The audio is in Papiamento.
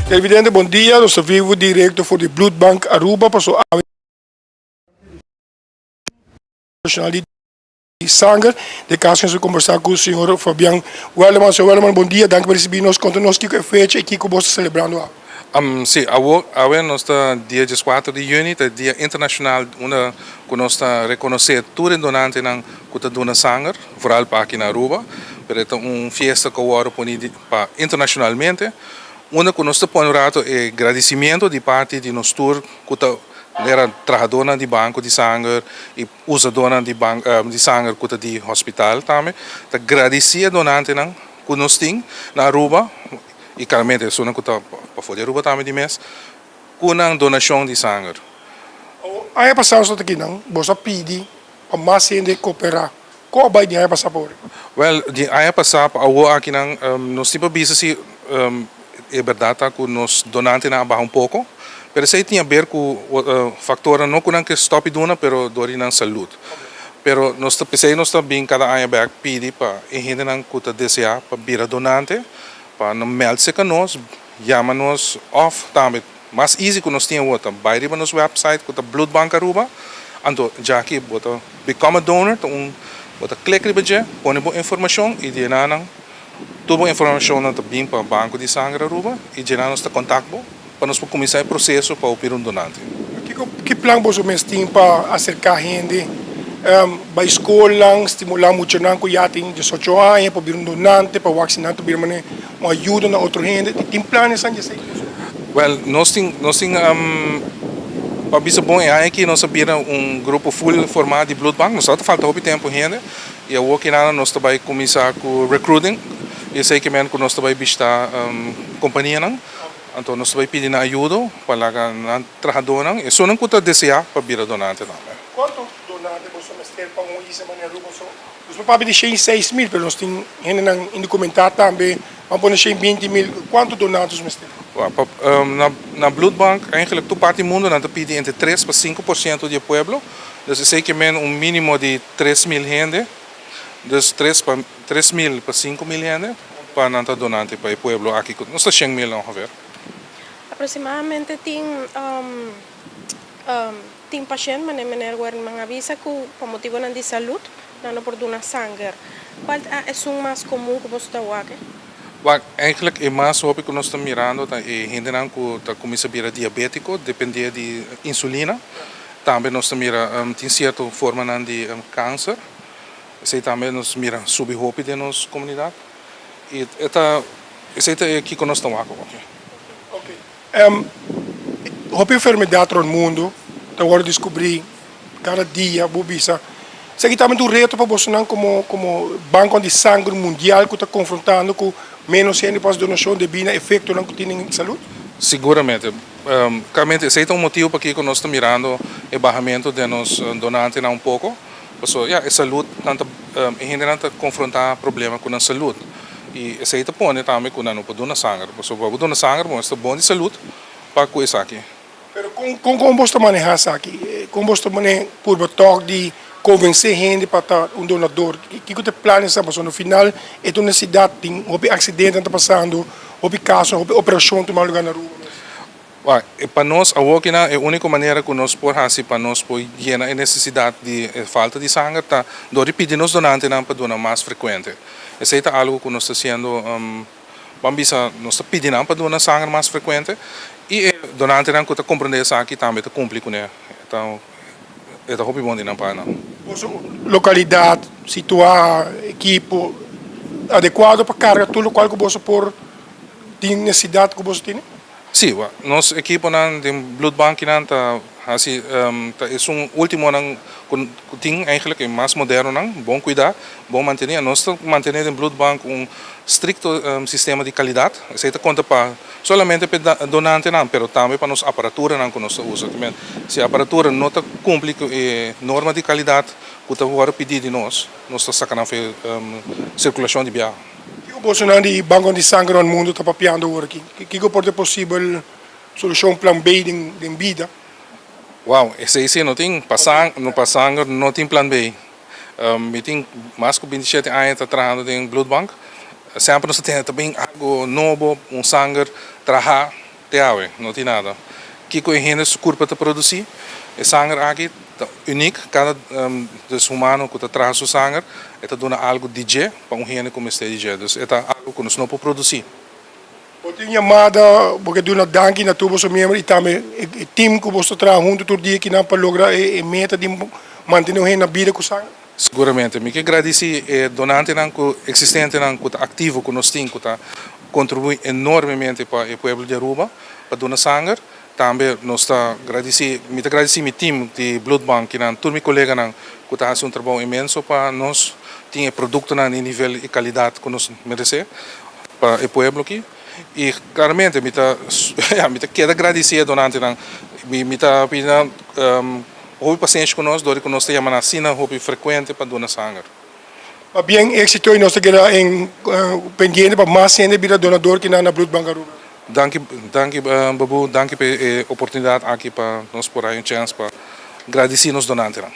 Televidente bon dia, nos ta vivo directo for di Bloedbank Aruba paso awe Nacional di Sanger. De caso nos a conversa cu señor Fabian Werleman. Señor Werleman bon dia, danki pa ricibi nos. Conta nos kico e fecha y kico bos ta celebrando awe. Si, awo, awe nos ta dia dieskuater di juni, ta e dia internacional unda cu nos ta reconoce tur e donantenan cu ta duna sanger, vooral pa aki na Aruba, pero e ta un fiesta cu a worde poni pa internacionalmente, unda cu nos ta pone un rato e gradicimiento di parti di nos tur cu ta era trahadornan di banco di sanger y usadornan di di sanger cu ta di hospital tambe, ta gradici e donantenan cu nos tin na Aruba y claramente esunnan cu ta pafo di Aruba tambe di mes, cu nan donacion di sanger. Aña pasa nos ta kinan, boso a pidi pa mas hende coopera. Con a bay di aña pasa pa awor? Wel, di aña pasa pa awor akinan nos tin pa bisa si e berdad ta cu nos donantenan a baha un poco, pero esey tin haber cu factornan no cu nan ke stop di duna pero door di nan salud. Pero nos ta pesey nos ta bin cada aña bek pidi pa e hendenan cu ta desea pa bira donante pa nan meld cerca nos, yama nos of tambe Mas easy ku nos tin awor ta bai riba nos website ku ta Bloedbank Aruba, anto djaki bo ta become a donor ta un bo ta click riba dje, pone bo informashon i djena nan tur bo informashonnan ta bin pa Banko di Sanger Aruba i djena nos ta contact bo pa nos por kuminsá e proseso pa bo bira un donante. Kiko ki plan boso mes tin pa aserká hende bai skolnan, stimulá muchanan ku ya tin diesocho aña pa bira un donante, pa wak si nan ta bira manera Un ayuda na otro hende. Tin planes nan dje esei? Wel, nos tin, nos tin, pa bisa bon, e aña aki nos a bira un grupo full formá di bloedbank. Nos tabata falta hopi tempu hende i awor kinana nos ta bai kuminsá ku recruiting i esei ke men ku nos ta bai bishitá kompanianan. Anto nos ta bai pidi nan ayudo pa laga nan trahadónan, esunnan ku ta deseá pa bira donante tambe. Kuantu donante boso mester pa un isla manera Aruba? Nos por papia di shen i seis mil, pero nos tin hendenan indocumentá tambe. Ban pone 120.000. Kuantu donantes nos mester? Na Bloedbank, eigenlijk tur parti mundu nan ta pidi entre tres pa sinku por siento di e pueblo. Dus esei ke men un minimo di 3000 hende. Dus tres pa 3000 pa 5000 hende pa nan ta donante pa e pueblo aki. Nos ta 100.000 ongeveer. Aproximadamente tin Tin pashent, manera meneer Werneman a bisa, ku pa motibonan di salud nan no por duna sanger. Kual ta esun mas komun ku boso ta wak? Wak, eigenlijk e mas hopi ku nos ta mirando ta e hendenan ku ta kuminsa bira diabetiko, depende di insulina. Tambe nos ta mira tin sierto formanan di kanser. Esei tambe nos mira subi hopi den nos komunidat. I e ta esei ta e kiko nos ta wak awor. Hopi enfermedad rond mundo ta worde descubri cada dia, bo bisa. Esaki tambe ta un reto pa bosonan como como banconan di sanger mundial cu ta confrontando cu menos hende pa haci donacion debi na efectonan cu tin den salud? Siguramente. Claramente esey ta un motibo pakico nos ta mirando e bahamento den nos donantenan un poco. Pasobra ya e salud nan ta e hendenan ta confronta problema cu nan salud y esey ta pone tambe cu nan no por duna sanger. Pasobra pa bo duna sanger bo mester bon di salud pa cu esaki. Pero con con con bos ta maneha esaki? Con bos ta mane purba tok di convence hende pa ta un donador? Kico ta e plan esnan? Pasobra no final e ta un necesidad, tin hopi accidentenan ta pasando, hopi casonan, hopi operacion tuma lugar na Aruba mes. Wak, pa nos awokinan e úniko manera ku nos por hasi pa nos por yena e nesesidat di e falta di sanger ta dor di pidi nos donantenan pa duna mas frekuente. Esei ta algu ku nos ta hasiendo, ban bisa nos ta pidi nan pa duna sanger mas frekuente i e donantenan ku ta komprendé esaki tambe ta kumpli kuné. Ta e ta hopi bon di nan pa nan. Boso lokalidat situá, ekipo adekuado pa karga tur lokual ku boso por tin nesesidat ku boso tene? Sí, nos ekiponan den bloedbankinan ta hasi ta esun ultimonan ku tin eigenlijk e mas modernonan, bon kuidá, bon mantení. Nos ta mantené den bloedbank un strikto sistema di kalidat. Esei ta konta pa solamente pa e donantenan, pero tambe pa nos aparaturanan ku nos ta usa. Si aparatura no ta kumpli ku e norma di kalidat ku ta wòrdu pidí di nos, nos ta saka nan for e sirkulashon di biaha. Kiko bosonan di Banco di Sanger rond mundo ta papiando awor aki? Kiko por ta e posibel solucion plan B den bida? Wow, esei si no tin pa no pa sanger no tin plan B. Mi tin mas ku 27 aña ta trahando den bloedbank. Semper nos ta tene ta bin algo nobo, un sanger traha. Te awe, no tin nada. Kiko e hende su kurpa ta produsí? E sanger aki ta unik, kada dus humano ku ta traha su sanger, e ta duna algu di dje pa un hende ku mester di dje. Dus e ta algu ku nos no por produsí. Bo tin yamada, bo ke duna danki na tur boso miembro i tambe e team ku boso ta traha huntu tur dia kinan pa logra e meta di mantene un hende na bida ku sanger? Siguramente. Mi ke gradisí e donantenan ku eksistentenan ku ta aktivo ku nos tin ku ta kontribuí enormemente pa e pueblo di Aruba pa duna sanger. Tambe nos ta gradisí, mi ta gradisí mi team di Bloedbank kinan tur mi koleganan ku ta hasi un trabou inmenso pa nos tin e produktonan di nivel i kalidat ku nos meresé pa e pueblo aki. I klaramente mi ta ya mi ta keda gradisí e donantenan. Mi mi ta pidi nan Hopi pasenshi ku nos dor di ku nos ta yama nan asina hopi frekuente pa duna sanger. Pabien éksito i nos ta keda en pendiente pa mas hende bira donador kinan na Bloedbank Aruba. Danki danki Babu, danki pa e oportunidat aki pa nos por hay un chèns pa gradisí nos donantenan.